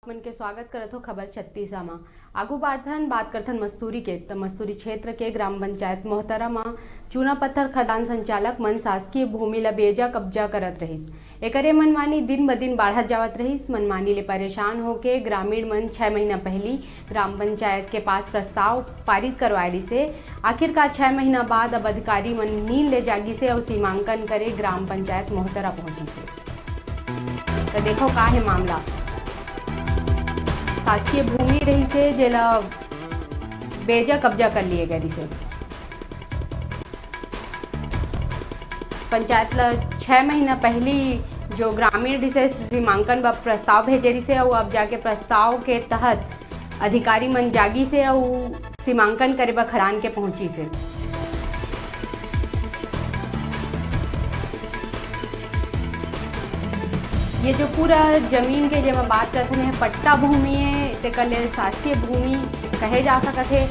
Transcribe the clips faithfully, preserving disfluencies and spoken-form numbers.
मन के स्वागत करत हो खबर छत्तीसा म। आगू बाढ़थन, बात करथन मस्तूरी के। त मस्तूरी क्षेत्र के ग्राम पंचायत मोहतरा म चूना पत्थर खदान संचालक मन शासकीय भूमि ल बेजा कब्जा करत रहिस। एकरे मनमानी दिन ब दिन बाढ़त जावत रहिस। मनमानी ले परेशान होके ग्रामीण मन छह महीना पहिली ग्राम पंचायत के पास प्रस्ताव पारित करवाए रिसे। आखिरकार छह महीना बाद अब अधिकारी मन नींद ले जागिसे अउ सीमांकन करे ग्राम पंचायत मोहतरा पहुंचिसे। त देखो का हे मामला। शासकीय भूमि रहिसे, जेला बेजा कब्जा कर लिए गए रिसे। पंचायत ल छह महीना पहिली जो ग्रामीण रिसे सीमांकन बर प्रस्ताव भेजे रिसे, अउ अब जाके प्रस्ताव के तहत अधिकारी मन जागिसे अउ सीमांकन करे बर खदान के पहुंचिसे। ये जो पूरा जमीन के जेमा बात करथन, ये पट्टा भूमि हे, तेकर ले शासकीय भूमि कहे जा सकत हे।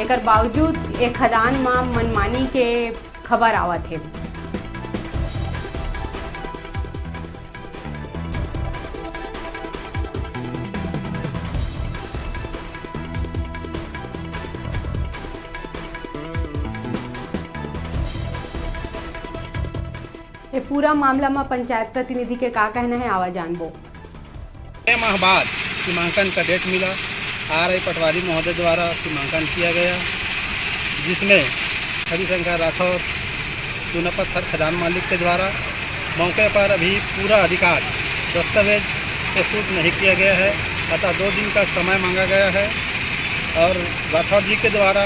एकर बावजूद ए खदान म मनमानी के खबर आवत हे। ए पूरा मामला म पंचायत प्रतिनिधि के का कहना हे, आवा जानबो। छह माह बाद सीमांकन का डेट मिला। आर आई पटवारी महोदय द्वारा सीमांकन किया गया, जिसमें हरिशंकर राठौर चूना पत्थर खदान मालिक के द्वारा मौके पर अभी पूरा अधिकार दस्तावेज प्रस्तुत नहीं किया गया है, अतः दो दिन का समय मांगा गया है। और राठौर जी के द्वारा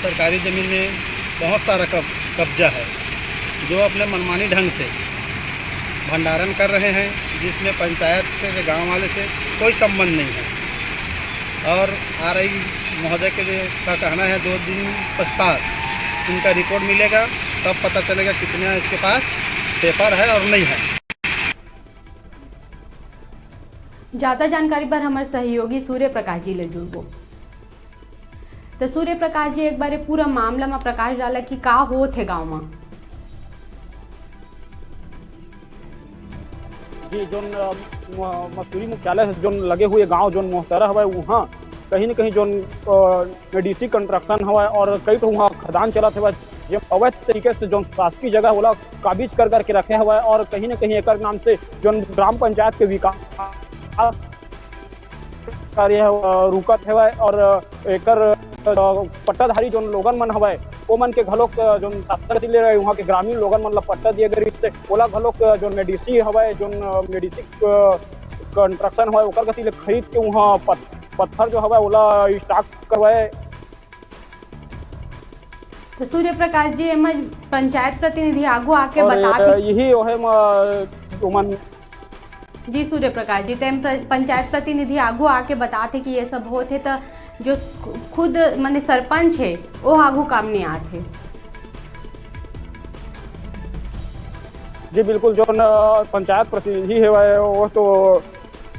सरकारी ज़मीन में बहुत सारा कब-, कब्जा है, जो अपने मनमानी ढंग से भंडारण कर रहे हैं, जिसमें पंचायत से, गांव वाले से कोई संबंध नहीं है। और आर आई महोदय के, का कहना है, दो दिन पश्चात उनका रिपोर्ट मिलेगा, तब पता चलेगा कितना इसके पास पेपर है और नहीं है। ज्यादा जानकारी बर हमर सहयोगी सूर्य प्रकाश जी ले जुड़बो। त सूर्य प्रकाश जी, एक बार ये पूरा मामला म प्रकाश डाला कि का होत हे गांव म। जी, जोन, अ, म-, मस्तूरी मुख्यालय से जोन लगे हुए गांव जोन मोहतरा हवय, उहाँ कहीं न कहीं जोन, अ, डीसी कंस्ट्रक्शन हवय और कई ठो उहाँ खदान चलत हवय, जे अवैध तरीके से जोन शासकीय जगह ओला काबिज कर करके रखे हवय और कहीं न कहीं एकर नाम से जोन ग्राम पंचायत के विकास कार्य ह, अ, रुकत हवय और एकर, अ, पट्टाधारी जोन लोगन मन हवय, ओमन के घलोक, अ, जोन शासन कति ले उहाँ के ग्रामीण लोगन मन ल पट्टा दिए गए रहिस, ओला घलोक, अ, जोन मेडिसी हवय, जोन, अ, मेडिसी, अ, कंस्ट्रक्शन हवय, ओकर कति ले खरीद के उहाँ पत-, पत्थर जो हवय, ओला स्टॉक करवाए। तो सूर्य प्रकाश जी, एमा पंचायत प्रतिनिधि आगू आके और, बताथे। अ, यही ओहे म, उमन जी सूर्य प्रकाश जी, तेम प्र-, पंचायत प्रतिनिधि आगू आके बताथे कि ये सब होत हे, त जो खु-, खुद माने सरपंच हे, वो आगू काम नहीं आत हे। जी बिल्कुल, जोन, अ, पंचायत प्रतिनिधि हवय, वो तो,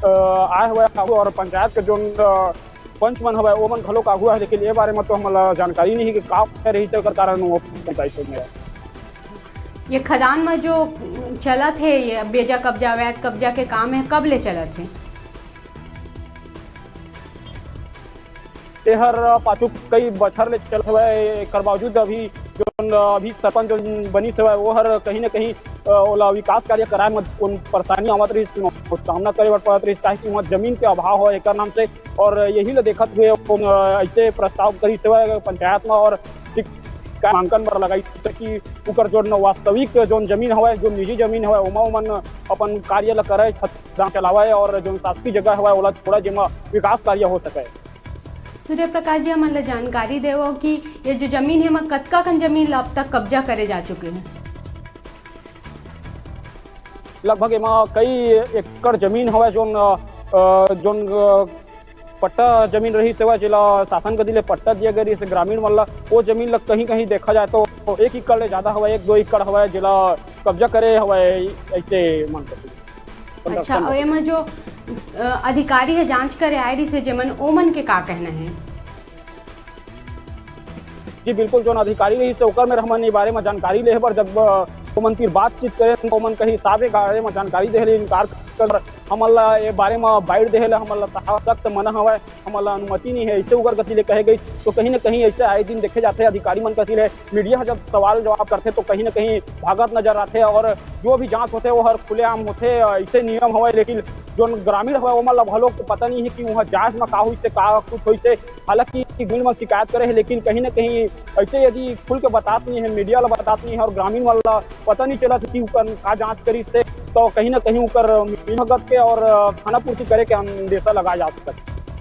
अ, आए हवय आगू और पंचायत के जोन, अ, पंच मन हवय, वो मन घलोक आगू आहे, लेकिन ये बारे में तो हमला जानकारी नहीं कि का रही, तेकर कारण वो पंचायत में आए। ये खदान में जो चलत हे, ये बेजा कब्जा, अवैध कब्जा के काम हे, कब ले चलत हे? एहर पाछू कई बछर ले चलत हवय, एकर बावजूद अभी जोन अभी सरपंच जोन बनिस हवय, वो हर कहीं न कहीं, अ, ओला विकास कार्य कराए म कोन परेशानी आवत रहिस, सामना करे बर पड़त रहिस, काहे कि वहाँ जमीन के अभाव हवय एकर नाम से। और यही ल देखत हुए वो, अ, ऐसे प्रस्ताव करिस हवय पंचायत म और ठीक नामांकन बर लगाइस कि उकर जोन वास्तविक जोन जमीन हवय, जोन निजी जमीन हवय, ओमा ओमन अपन कार्य ल करय, खदान चलावय और जोन शासकीय जगह हवय, ओला छोड़य, जेमा विकास कार्य हो सकय। सूर्य प्रकाश जी, हमन ल जानकारी देवव कि ये जो जमीन हे, एमा कतका कन जमीन ल अब तक कब्जा करे जा चुके हे? लगभग एमा कई एकड़ जमीन हवय, जोन, अ, अ, जोन, अ, पट्टा जमीन रहिस हवय, जेला शासन कति ले पट्टा दिया गया रहिस ग्रामीण मन ल। वो जमीन ल कहीं-कहीं देखा जाए तो एक एकड़ ले ज्यादा हवय, एक दो एकड़ हवय, जेला कब्जा करे हवय, ऐसे मान सकते हैं। अच्छा, और एमा जो, अ, अधिकारी हे जांच करे आए रहिस हे जेमन, ओमन के का कहना हे? जी बिल्कुल, जोन अधिकारी रहिस हे ओकर मेर हमन ए बारे म जानकारी लेहे बर जब, अ, ओमन तीर बातचीत करेन, तो ओमन कहीं साफ ए बारे म जानकारी देहे ले इनकार हमन ला ये बारे म बाइट देहे ला हमन ला सख्त मना हवय, हमन ला अनुमति नहीं है, ऐसे उगर कति ले कहे गई। तो कहीं ना कहीं ऐसे आए दिन देखे जाते हैं अधिकारी मन कति ले। मीडिया ह जब सवाल जवाब करथे तो कहीं ना कहीं भागत नजर आथे और जो भी जांच होथे वो हर खुलेआम होथे, ऐसे नियम हवय। लेकिन जो ग्रामीण हवय ओमन ला घलो पता नहीं है कि वहाँ जांच में का हुई से, का कुछ हुई से। हालांकि ग्रामीण मन शिकायत करे है, लेकिन कहीं ना कहीं ऐसे यदि खुल के बतात नहीं है, मीडिया ला बतात नहीं है और ग्रामीण मन ला पता नहीं चलत कि उकर का जांच करिस हे, तो कहीं ना कहीं उकर मिलभगत के और खाना पूर्ति करे के अंदेशा लगाए जा सकत।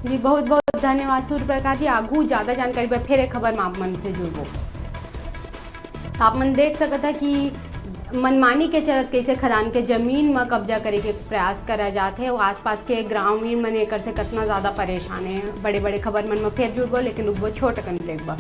जी, बहुत बहुत धन्यवाद सूर्य प्रकाश जी। आगू ज्यादा जानकारी बर फेर एक खबर में आप मन से जुड़बो। तो आप मन देख सकत है कि मनमानी के चलत कैसे खदान के जमीन म कब्जा करे के प्रयास करा जात है। वो आसपास के ग्रामीण मन एकर से कितना ज्यादा परेशान है। बड़े बड़े खबर मन में फेर जुड़बो, लेकिन रुकबो छोट अकन ब्रेक बर।